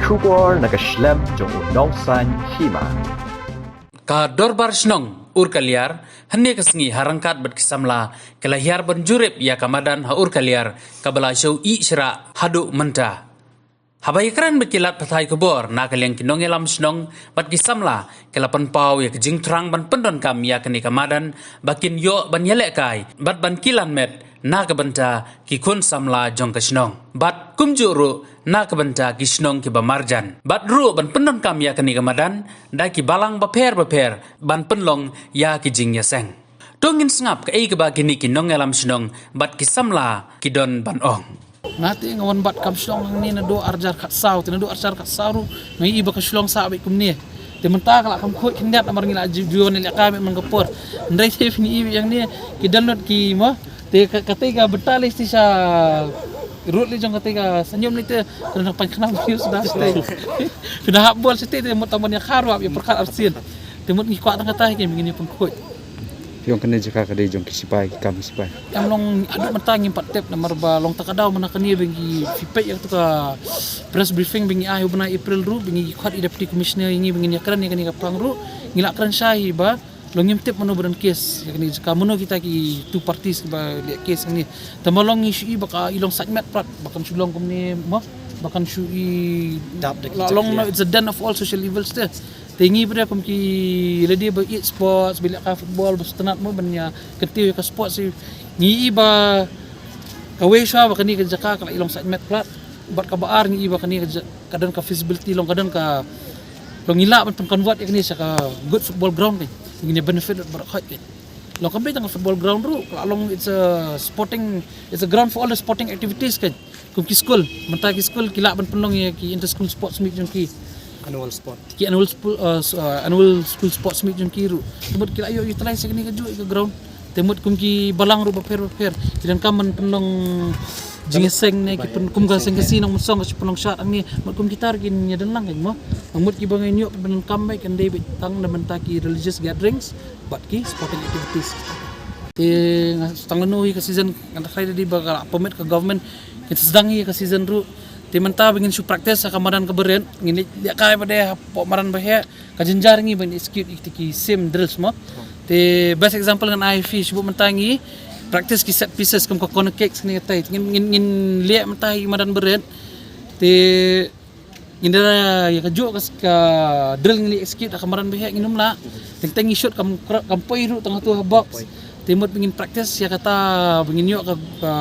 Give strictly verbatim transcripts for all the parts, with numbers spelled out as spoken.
Khubor na ka shlem jong u nongsan hima. Ka Dorbar Shnong Urkaliar hynne ka sngi ha ryngkat bad ki samla ka la hiar ban jurip ïa ka madan ha Urkaliar kaba la shu ih shrah haduh mynta. Haba ïakren bad ki lad pathai khubor na ka liang ki nongïalam shnong bad ki samla ka la pynpaw ïa ka jingthrang ban pyndonkam ïa kane ka madan ba kin ïoh ban ïalehkai bad ban kilan met na ka bynta ki khun samla jong ka shnong bad kumjuh ruh na ka bynta ki shnong kiba marjan bad ruh ban pyndonkam ïa kane ka madan da ki balang bapher bapher ban pynlong ïa ki jingïaseng. To ngin sngap kaei kaba kine ki nongïalam shnong bad ki samla ki don ban ong. Nga te nga wan bat kam shnong hangne naduh arjar khatsaw, te naduh arjar khatsaw ruh nga i ba ka shnong sah bad kumne. Te mynta ka la kham khuid khyndiat namar ngi la ju ju ne lehkai man ka por. Ndai te phi i ba hangne ki download ki ma. Te ka, kata ka bynta lei sha rut lei jong kata ka sanyum lei te kena pang kena views da te. Phi da hap bol sha te te mut tang ban ïa kharwap ïa pyrkhat arsien. Te mut ngi kwah tang kata hi ke ngi ne pang khuid. Phi ong kane jaka ka dei jong ki sipai, ki kam ki sipai. Em long haduh mynta ngim pat tip namar ba long ta ka daw mynta kane ba ngi phi peit ïa katu ka press briefing ba ngi ai u bnai April ruh ba ngi khot i Deputy Commissioner ïa ngi ba ngin ïa kren ïa kane ka pang ruh ngi la kren shai hi ba long ngim tip mano ba don case ïa kane jaka mano kita ki two parties kiba leh case hangne. Tangba long ngi shu i ba ka i long sait met prat ba kan shu long kumne mo ba kan shu i dap da ki la long no, it's a den of all social evils te. Te ngi ba dei kum ki lady ba ïeit sports, ba lehkai football, ba sngewtynnat mo ban ïa kyntiew ïa ka sports hi. Ngi i ba kawei shuwa ba kane ka jaka ka la i long sait met plat. Bad kaba ar ngi i ba kane ka ja-, ka don ka feasibility long ka don ka long ngi lah ban pynconvert ïa kane sha ka good football ground kan. Ngi ne benefit bad baroh khoit kan. Long kam dei tang ka football ground ruh, ka la long it's a sporting, it's a ground for all the sporting activities kan. Kum ki skul, mynta ki skul ki lah ban pynlong ïa ki inter school sports meet jong ki. Annual sport. Ki annual school, uh, s-, uh, annual school sports meet jong ki ruh. Te mut ki lah ïoh utilize ïa kane kajuh ïa ka ground. Te mut kum ki balang ruh bapher bapher. Ki donkam ban pynlong jingïaseng ne ki pyn-, kum ka seng Khasi Nongmynsong ka shu pynlong shad hangne. Mut kum kita ruh kin ïa don lang kan mo. Mut kiba ngin ïoh pyndonkam beit kan dei beit tang na bynta ki religious gatherings bad ki sporting activities. Te nga tang lano hi ka season nga tharai da dei ba ka permit ka government Ngin sdang hi ka season ruh. Te mynta ba ngin shu practice ha ka madan kaba rit. Ngin leh kai ba dei hapoh madan ba heh. Ka jynjar ngi ban execute ïa ki same drills mo. Te best example ngan ai phi shu mynta ngi practice ki set pieces kum ka corner kicks ne tai. Ngin ngin ngin leh mynta ha i madan ba rit. Te Ngin da ïa kajuh ka, ka drill ngi execute ha ka madan ba heh ngin ym lah. Teng teng ngi shoot kam, kam poi ruh tang hatu ha box. Te mut ba ngin practice ïa kata ba ngin ïoh ka, ka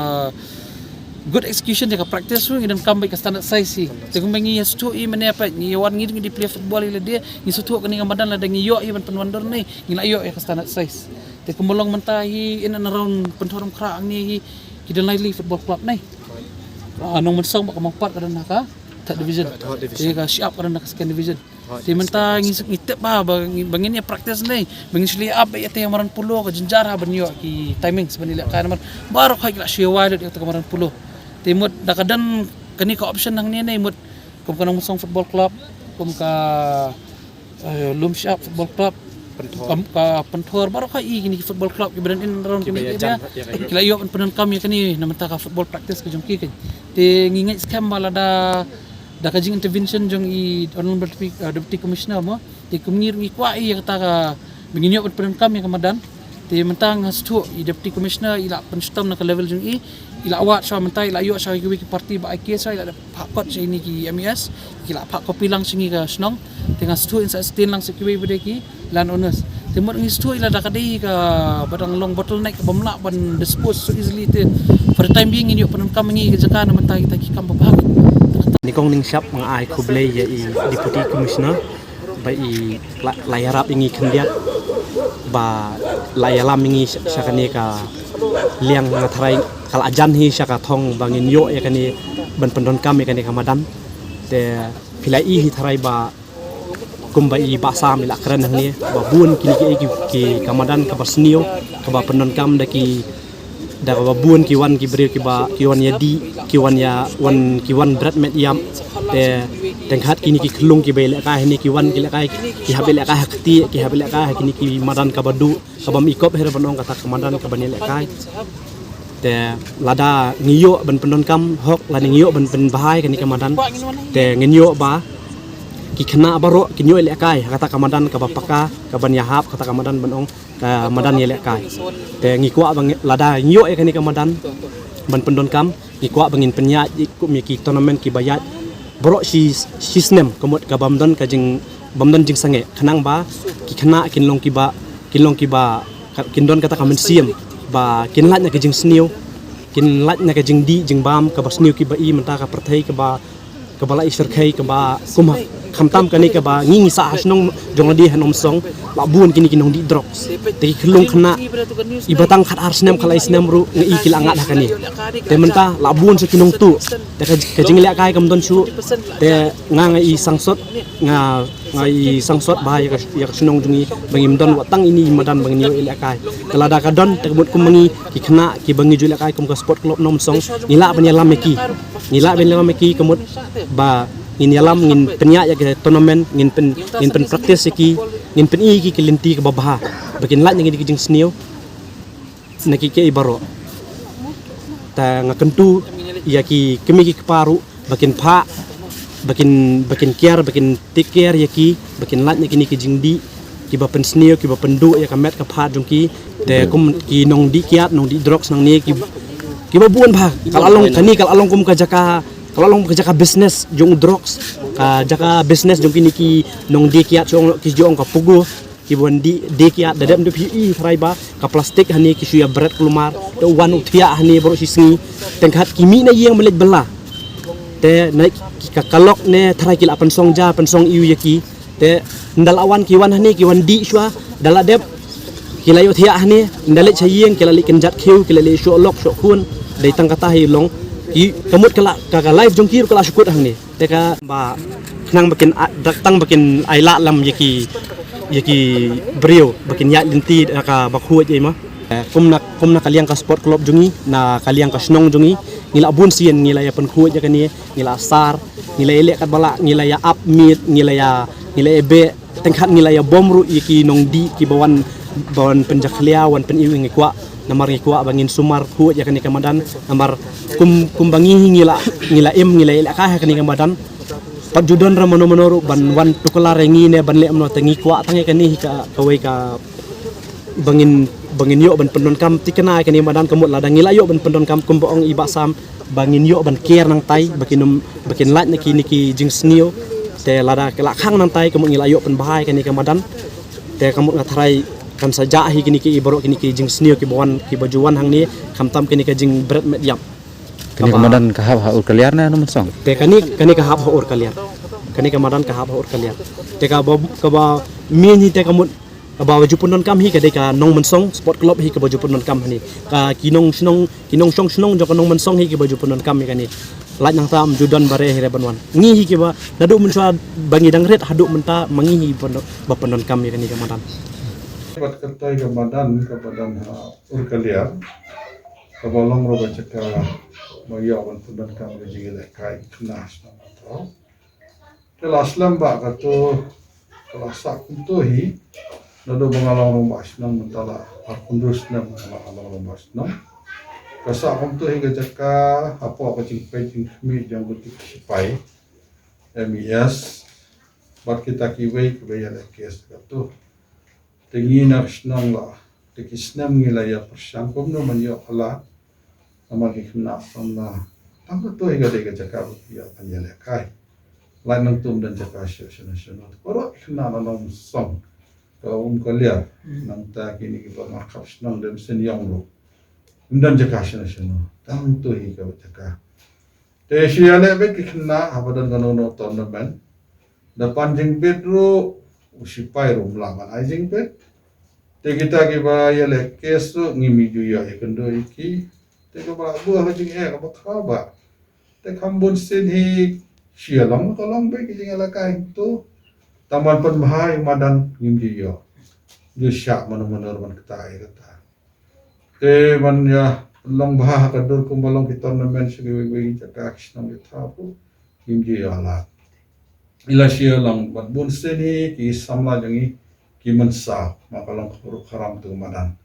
good execution ïa ka practice ruh ngi donkam beit ka standard size hi. Te kumba ngi ïa sngewthuh ïa mane pat ngi ïa wan ngi dei ngi dei player football ïa lade ngi sngewthuh kane ka madan lada ngi ïoh ïa ban pynwan dur ne ngi lah ïoh ïa ka standard size. Te kumba long mynta hi in and around Pynthorumkhrah hangne hi ki don lai lai football club ne. Ah, Nongmynsong ba ka mong pat ka don ha ka third division. Third division. Te ka Shyiap ka don ha ka second division. Te mynta ngi, ngi tip ba, ba ngi, ba ngin ïa practice ne, ba ngin shu leh ap ïa te madan polo ka jynjar ha ban ïoh ki timings ban ïa leh kai namar baroh khoit ki la shu ïa wai lut ïa te ka madan polo. Te mut da ka don kane ka option hangne ne mut kum ka Nongmynsong Football Club, kum ka, eh, Lum Shyiap Football Club, Pynthor. Kum ka Pynthor baroh khoit i kine ki football club ki ba don in around kine ki area. Ki la ïoh ban pyndonkam ïa kane na bynta ka football practice ka jong ki kan. Te ngi ngeit skhem ba lada da ka jing intervention jong i Honorable Deputy, uh, Deputy Commissioner mo. Te kum ngi ruh ngi kwah ïa kata ka ba ngin ïoh ban pyndonkam ïa ka madan. Te mynta nga sngewthuh i Deputy Commissioner i la pynshitom na ka level jong i, i la wad shuwa mynta i la ïoh shuwa kiwei ki party ba ai case shuwa i la phah kot sha ine ki M E S, ki la phah copy lang sha ngi ka shnong. Te nga sngewthuh in sa extend lang sha kiwei ba dei ki land owners. Te mut ngi sngewthuh i la da ka dei ka ba dang long bottleneck ka bym lah ban dispose so easily te for the time being ngin ïoh pyndonkam ngi ka jaka na mynta kita ki kam ba bha. Nyngkong nyngshap nga ai khublei ïa i Deputy Commissioner ba i la, la ïarap ïa ngi khyndiat ba la ïalam ïa ngi sha, sha kane ka liang nga tharai ka la jan hi sha ka thong ba ngin ïoh ïa kane ban pyndonkam ïa kane ka madan. Te phi la i hi tharai ba Kumba i Bah Sam i la kren hangne ba bun kine ki, ki, ki ka madan kaba sniew kaba pyndonkam da ki, da kaba bun ki wan ki briew kiba ki wan ïa dih, ki wan ïa wan, ki wan bret met ïap. Te teng hat kine ki khyllung kiba ïalehkai hangne ki wan ki lehkai, ki hap ïalehkai ha ktieh, ki hap ïalehkai ha kine ki madan kaba duh. Kaba ym i kop her ban ong kata ka madan kaba ngi lehkai. Te lada ngi ïoh ban pyndonkam hok lada ngi ïoh ban pynbha ïa kane ka madan. Te ngin ïoh ba ki khynnah baroh kin ïoh ïalehkai ha kata ka madan kaba paka, kaban ïahap kata ka madan ban ong ka madan ïalehkai. Te ngi kwah ba ngi, lada ngi ïoh ïa kane ka madan ban pyndonkam, ngi kwah ba ngin pynïaid kum ïa ki tournament kiba ïaid baroh shi, shi snem, ka mut ka bym don ka jing, bym don jingsangeh, khnang ba ki khynnah kin long kiba, kin long kiba, kin don kata ka mynsiem ba kin lait na ka jingsniew, kin lait na ka jingdih jingbam kaba sniew kiba i mynta ka pyrthei kaba, kaba la i shyrkhei kaba kum ha, khamtam kane kaba ngi, ngi sah ha shnong jong lade ha Nongmensong, la bun kine ki nongdih drugs. Te ki khyllung khynnah iba tang khat ar snem, khatlai snem ruh nga i ki la ngat ha kane. Te mynta la bun sha ki nongtuh. Te ka, ka jingïalehkai kam don shuh. Te nga, nga i sangsot, nga, nga i sangsot ba ïa ka, ïa ka shnong jong ngi ba ngim don wat tang ine i madan ba ngin ïoh ïalehkai. Te lada ka don, te ka mut kum ma ngi ki khynnah kiba ngi ju ïalehkai kum ka Sport Club Nongmensong, ngi lah ban ïalam ïa ki. Ngi lah ban ïalam ïa ki, ka mut ba ngin ïalam, ngin pynïaid ïa ka tournament, ngin pyn, ngin pyn practice ïa ki, ngin pyni ïa ki ka lynti kaba bha ba kin lait na kine ki jingsniew na ki, kiei baroh. Te nga kyntu ïa ki kmie ki kpa ruh ba kin phah, ba kin, ba kin care, ba kin take care ïa ki, ba kin lait na kine ki jingdih kiba pynsniew, kiba pynduh ïa ka met ka phad jong ki. Te kum ki nongdih kiad, nongdih drugs nangne ki, kiba bun bha. Ka la long, kane ka la long kum ka jaka, ka la long ka jaka business jong drugs, ka jaka business jong kine ki nongdih kiad, jong ki, jong ka pogo, kiba wan dih, dih kiad, da dep, dep hi i tharai ba ka plastik hangne ki shu ïa bret kulmar, te wan u thiah hangne baroh shi sngi. Teng khat ki mih na ïing ban leit bylla. Te na ki, ka, ka lok ne tharai ki la pynsong ja, pynsong ïew ïa ki. Te ynda la wan ki wan hangne ki wan dih shuwa, da la dep ki la ïoh thiah hangne, ynda leit sha ïing ki la leit kynjat khiew, ki la leit shoh lok shoh khun. Dei tang kata hi long. Ki, ka mut ka la, ka, ka life jong ki ruh ka la shu kut hangne. Te kaba khnang ba kin a-, dak tang ba kin ai lah lam ïa ki, ïa ki briew ba kin ïaid lynti da kaba khuid ei ma. Eh, kum na, kum na ka liang ka sport club jong ngi, na ka liang ka shnong jong ngi, ngi la bun sien, ngi la ïa pynkhuid ïa kane, ngi la sar, ngi la ïa leh katba lah, ngi la ïa ap miet, ngi la ïa, ngi la ïa beh, teng khat ngi la ïa bom ruh ïa ki nongdih kiba wan, ba wan pynjakhlia, wan pyn-ïew, ngi kwah, namar ngi kwah ba ngin sumar khuid ïa kane ka madan, namar kum, kum ba ngi hi ngi la, ngi la im, ngi la ïalehkai ha kane ka madan. Pat ju don re mano mano ruh ban wan tuklar ïa ngi ne ban leh mano, te ngi kwah tang ïa kane hi ka, kawei ka ba ngin, ba ngin ïoh ban pyndonkam thikna ïa kane ka madan, ka mut lada ngi la ïoh ban pyndonkam kum ba ong i Bah Sam, ba ngin ïoh ban care nangtai, ba kin ym, ba kin lait na kine ki jingsniew. Te lada ka la khang nangtai, ka mut ngi la ïoh pynbha ïa kane ka madan. Te ka mut nga tharai kan sa jah hi kine ki baroh kine ki jingsniew kiba wan, kiba ju wan hangne, khamtam kane ka jingbret met ïap. Kane ka madan ka hap ha Urkaliar ne Nongmensong? Te kane, kane ka hap ha Urkaliar. Kane ka madan ka hap ha Urkaliar. Te kaba, kaba miet hi te ka mut kaba ju pyndonkam hi ka dei ka Nongmensong Sport Club hi kaba ju pyndonkam hangne. Ka ki nongshnong, ki nongshong shnong jong ka Nongmensong hi kiba ju pyndonkam ïa kane. Lait nangta ym ju don ba re hi re ban wan. Ngi hi kiba naduh mynshuwa ba ngi dang rit haduh mynta ma ngi hi ba pyndonkam ïa kane ka madan. Bad kata ka madan, ka madan ha Urkaliar, kaba long ruh ka jaka ba ïoh ban pyndonkam ka jingïalehkai khynnah shnong. Te la slem ba kato, ka la sah kumto hi, naduh ba nga long rangbah shnong mynta la arphew hynriew snem nga la long rangbah shnong. Ka sah kumto hi ka jaka hapoh ka jingpeit jingkhmih jong ka tip sipai M E S bad kita kiwei kiba ïaleh case kato. Te ngi na ka shnong la, te ki snem ngi la ïa pyrshang kumno ban ïoh halat. Namar ki khynnah samla tang kato hi ka dei ka jaka ba ki ïoh ban ïalehkai. Lait nangtum don jaka shuh shano shano. Baroh ki khynnah na Nongmensong, ka Umkaliar, nangta kine kiba markhap shnong, don shen ïong ruh. Ym don jaka shano shano. Tang kato hi ka jaka. Te shu ïaleh beit ki khynnah haba don kano kano tournament. Da pan jingbit ruh, u sipai ruh um lah ban ai jingbit. Te kita kiba ïaleh case ruh ngim ju ïoh ïakynduh ïa ki. Te kaba buh ha jingeh kaba khraw ba. Te kham bun sien hi shu ïa long ka long beit ki jingïalehkai to. Tang ban pynbha ïa madan ngim ju ïoh. Ju shah mano mano ruh ban kta ïa kata. Te ban ïa long bha ha ka dur kumba long ki tournament sha kiwei kiwei ki jaka ki shnong ki thaw ruh ngim ju ïoh lad. Ngi la shu ïa long bad bun sien hi ki samla jong ngi ki mynsaw ma ka long ka ruh ka ram tu madan.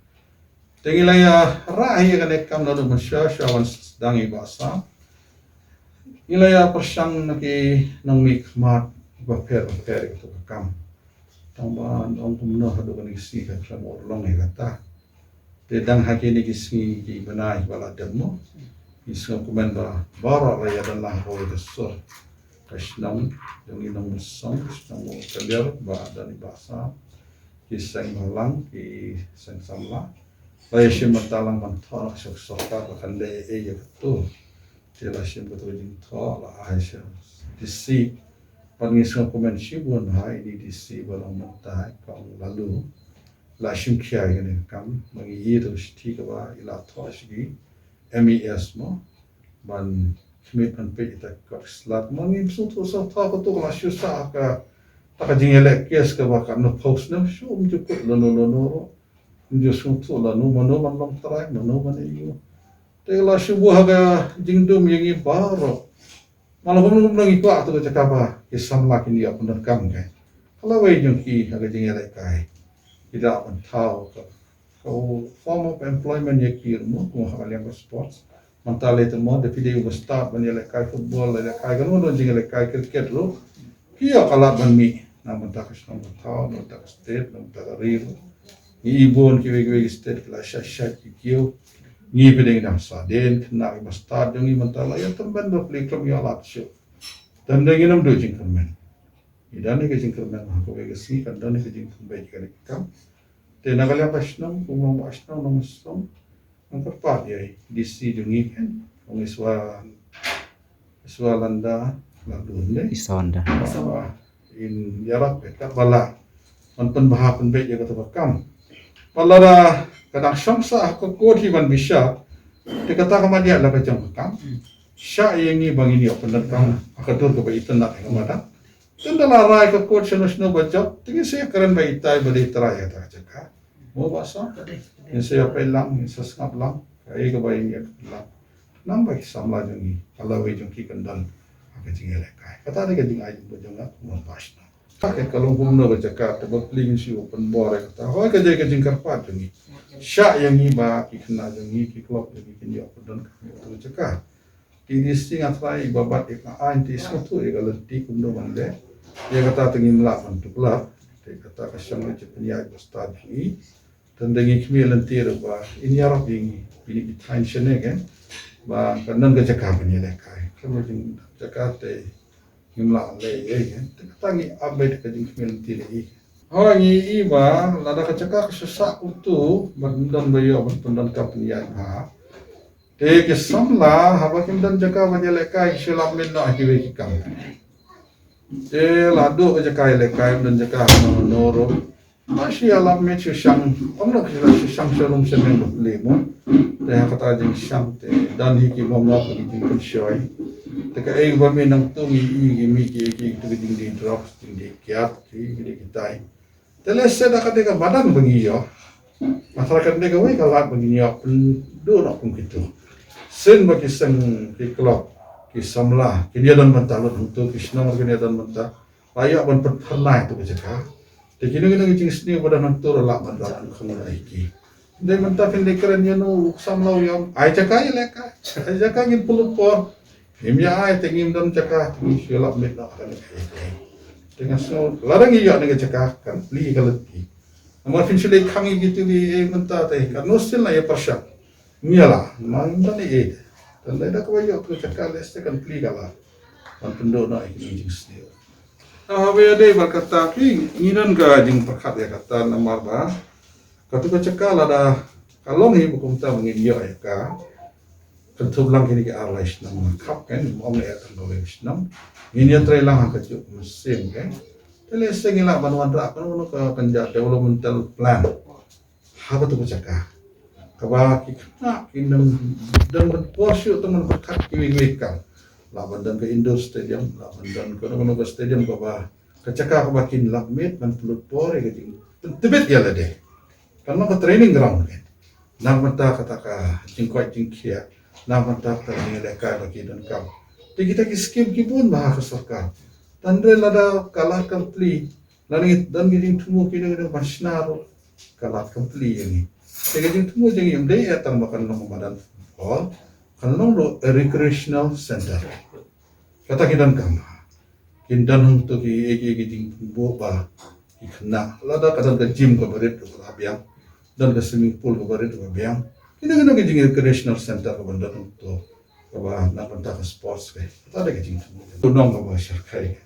Te ngi la ïa rah hi ïa kane ka kam naduh mynshuwa shuwa ban sdang i Bah Sam. Ngi la ïa pyrshang na ki nongmihkhmat bapher bapher ïa kato ka kam. Tang ba ong kumno haduh kane ka sngi ka khlem urlong ïa kata. Te dang ha kine ki sngi ki bnai ba la dep mo, ngi sngewkmen ba baroh la ïadon lang ha kawei ka sur. Ka shnong jong ngi Nongmynsong, shnong Mawkaliar, ba don i Bah Sam, ki seng Bhalang, ki seng samla, la ïashim bynta lang ban thoh noh sha ka sorkar ba kan leh ei ei ïa kato. Te la shim kato ka jingthoh, la ai sha D C. Bad ngi sngewkmen shibun ha ine i D C ba long mynta, i kong Laloo, la shim khia ïa kane ka kam. Ba ngi ïohi ruh shithi kaba i la thoh sha ki M E S mo, ban khmih ban peit ïa kita ki kot ki slap. Ma ngi sngewthuh sngewthuh kato ka la shu sah ha kata ka jingïaleh case kaba katno phew snem shu ym ju kut lano lano ruh. Ym ju sngewthuh lano mano ban long trai, mano ban ïoh. Te ka la shu buh ha ka jingdum ïa ngi baroh. Malah kumno kumno ngi kwah kato ka jaka ba ki samla kin ïoh pyndonkam, ka la wei jong ki ha ka jingïalehkai. Ki da ban thaw ka, ka form of employment ïa ki ruh mo, kum ha ka liang ka sports. Mynta lei te mo, da phi dei uba stad ban ïalehkai football, ïalehkai kano kano jingïalehkai cricket ruh, ki ïoh ka lad ban mih na bynta ka shnong ka thaw, na bynta ka state, na bynta ka ri ruh. Ngi i bun kiwei kiwei ki state ki la shait shait ki kiew. Ngi phi dei ngi dang saden, khynnah kiba stad jong ngi mynta la ïa tymmen bapli, khlem ïoh lad shuh. Tang dei ngin ym duh jingkyrmen. Ngi don ïa ka jingkyrmen ha kawei ka sngi, kan don ïa ka jingpynbeit ïa kane ka kam. Te na ka liang ka shnong, kum u Bah Shnong Nongmynsong, ngan kyrpad ïa i D C jong ngi, kan, ong Iswa, Iswalanda Laloo ne. Iswalanda. Ba in ïarap ïa katba lah ban pynbha pynbeit ïa kato ka kam. Ba lada ka dang shong sah ha ka kot hi ban bishar, te kata ka madiah la ka jong ka kam. Shah ïa ngi ba ngin ïoh pyndonkam ha ka dur kaba itynnad ïa ka madan. Tang da la rai ka kot shano shano ba jop, te ngin sa ïakren ba itai ba dei trai ïa kata ka jaka. Mo Bah Sam? Ngin sa ïapeit lang, ngin sa sngap lang kaei kaba ïa ngi ïa ka lang. Nang ba ki samla jong ngi, ka lawei jong ki kan don ha ka jingïalehkai. Kata dei ka jingai jong ba jong nga kum u Bah Shnong. Ka, ka long kumno ka jaka, te bapli ngin shu pynbor ïa kata. Hooid, ka jai ka jingkyrpad jong ngi. Shah ïa ngi ba ki khynnah jong ngi, ki club jong ngi kin ïoh pyndonkam ïa kato ka jaka. Te D C nga trai ba bat ïa ka aiñ, te sngewthuh ïa ka lynti kumno ban leh. Ïa kata te ngim lah ban tuklar. Te kata ka shong ïa ka jingpynïaid ba stad jong ngi. Tang dei ngi khmih lynti ruh ba in ïarap ïa ngi, ïa ngi ki thaiñ shane, kan, ba kan don ka jaka ban ïalehkai. Khlem ka jingjaka te ngim lah leh ei ei, kan. Te kata ngi ap beit ka jingkhmih lynti lei. Hooid, ngi i ba lada ka jaka ka shu sah kumto, ban don ba ïoh ban pyndonkam pynïaid bha. Te ki samla haba kim don jaka ban ïalehkai, ki shu lap miet noh ha kiwei ki kam. Te la duh ka jaka ïalehkai, ym don jaka hano hano ruh. Ba shu ïalap miet shu shang, ym noh shu shang sha rum sha meng bapli mo. Te ha kata jingshang te don hi ki mawngap ki jingpynshoi. Te kaei ba mih nangto ngi i, ki mih ki, ki, ki, ki jingdie drugs, jingdie kiad, ki, ki dei kitai. Te lehse da ka dei ka madan ba ngi ïoh. Nga tharai kan dei kawei ka lad ba ngin ïoh pynduh noh kum kito. Shen ba ki seng ki club, ki samla kin ïadon bynta lut hangto, ki shnong kin ïadon bynta. Ba ïoh ban pynphyrnai to ka jaka. Te kino kino ki jingsniew ba don hangto ruh lah ban rah khong ïa ki. Dei mynta phin dei kren ïa no u samla u ïam. Ai jaka ïalehkai. Ai jaka ngin pynlut por. Ngim ïa ai te ngim don jaka, te ngim shu lap miet noh ha kane ka ïa. Te nga sngew lada ngi ïoh ne ka jaka kan plie ka lynti. Namar phin shu leit khang ïa kito ki ei mynta te kan no stil na ïa pyrshang. Ngi ïa la, namar ngim don ei ei. Te lada kaba ïoh ka jaka lehse kan plie ka la. Ban pynduh noh ïa ki jingsniew. Haba ïadei bad kata phi, ngi don ka jingpyrkhat ïa kata namar ba kato ka jaka lada ka long hi ba kumta ba ngin ïoh ïa ka. Kynthup lang kine ki ar lai snem nga khap, kan, ym ong ïa tang kawei ka snem. Ngin ïa trei lang ha kajuh ka mynsiem, kan. Te lehse ngi lah ban wanrah kano kano ka kynja developmental plan ha kato ka jaka. Kaba ki khynnah kin ym don ban por shuh tang ban pyrkhat kiwei kiwei ki kam. Lah ban don ka indoor stadium, lah ban don kano kano ka stadium kaba, ka jaka kaba kin lap miet ban pynlut por ïa ka jingpyntbit ïa lade. Kan long ka training ground, kan. Na ka bynta kata ka jingkoit jingkhiah, na ka bynta kata ka jingïalehkai ba ki donkam. Te kita ki skim ki bun bha ha ka sorkar. Tang hynrei lada ka lad kam plie, lada ngi don ki jingthmu kino kino ban shna ruh, ka lad kam plie ïa ngi. Te ka jingthmu jong ngi ym dei eh tang ba kan long madan football, kan long ruh a recreational center. Kata ki donkam bha. Kin don hangto ki, ki, ki jingpynbor ba ki khynnah, lada ka don ka gym kaba rit kaba la biang, don ka swimming pool kaba rit kaba biang, kino kino ki jing recreational center kaba don hangto kaba na bynta ka sports ka. Kata dei ka jingthmu. Ka nong kaba shyrkhei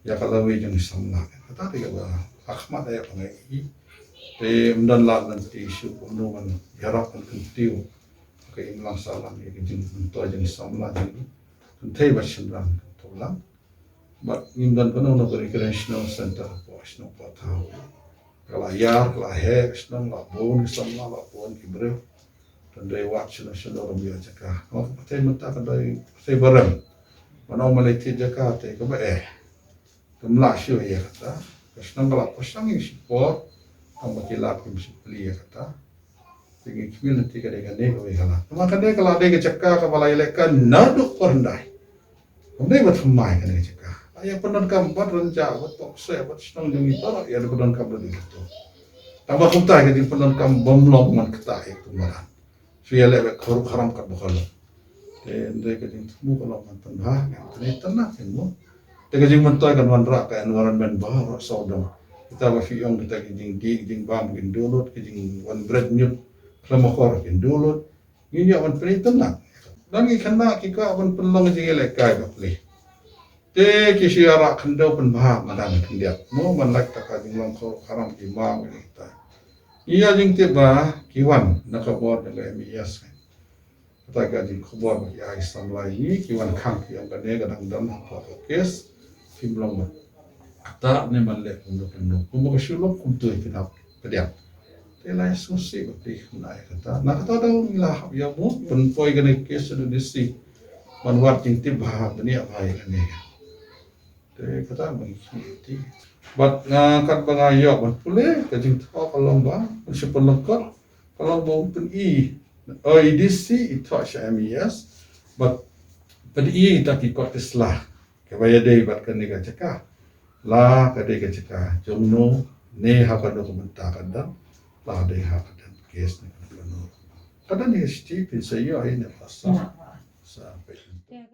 ïa ka lawei jong ki samla. Kata dei kaba ha khmat ïa ka ngi. Te ym don lad lynti shuh kumno ban ïarap ban kyntiew ka imlang sahlang ïa ka jingmyntoi jong ki samla jong ngi. Kynthei bad shynrang, kynthei lang. Bad ngim don kano kano ka recreational center hapoh shnong hapoh thaw. Ka la ïar, ka la heh ka shnong, la bun ki samla, la bun ki briew. Tang dei wad shano shano ruh ym ïoh jaka. Namar ka pyrthei mynta ka dei pyrthei ba rem. Ban ong ban leit thied jaka te kaba eh. Kam lah shuh ïa kata. Ka shnong ka la pyrshang ïa shipor. Tang ba ki lad kim shu plie ïa kata. Te ngi khmih lynti ka dei kane kawei ka lad. Namar kane ka la dei ka jaka kaba la ïalehkai naduh por hyndai. Kam dei ba thymmai kane ka jaka. La ïa pyndonkam bad rynjah, bad pop seh, bad shnong jong ngi baroh ïa pyndonkam da dei kato. Tang ba kumta ka jingpyndonkam bym long man kata ïa ka madan. Shu ïaleh bad kharuk kharam katba ka long. Te ym dei ka jingthmu ka long man pynbha, ngan pyni tynnat ïa mo. Te ka jingmyntoi kan wanrah ka environment baroh sawdong. Kita ba phi ong kita ki jingdih, ki jingbam kin duh lut, ki jingwan bret ñiut khlem akor kin duh lut. Ngin ïoh ban pyni tynnat. Don ki khynnah ki kwah ban pynlong jingïalehkai ba plie. Te ki shu ïarah khyndew pynbha madan khyndiat. Mo ban lait ta ka jinglong kharuk kharam ki maw ki ta. Ngi ïa jingtip ba ki wan na ka bor jong ka M E S. Kata ka jingkhubor ba ki ai samla ïa ngi, ki wan khang ki ong kane ka dang don hapoh ka case. Phim long ba kata ne ban leh kumno kumno. Kumba ka shu long kumto ïa ki dap pdiang. Te la ïa sngewsih ba phi khynnah ïa kata. Na kata daw ngi la hap ïa mut pynpoi kane ka case sha D C. Ban wad jingtip bha bniah bha ïa kane. Te kata ma ngi ki ti. Bad nga katba nga ïoh ban pule ka jingthoh ka long ba, ban shu pynlyngkot ka long ba u pyni. O, i D C i thoh sha M E S bad pyni ïa kita ki kot ki sla kaba ïadei bad kane ka jaka. La ka dei ka jaka jong no, ne ha kano ka bynta ka dang, la dei ha ka dang case ne kano kano. Ka dang ne ka siti phin sa ïoh hi ne pasa. Sa phin.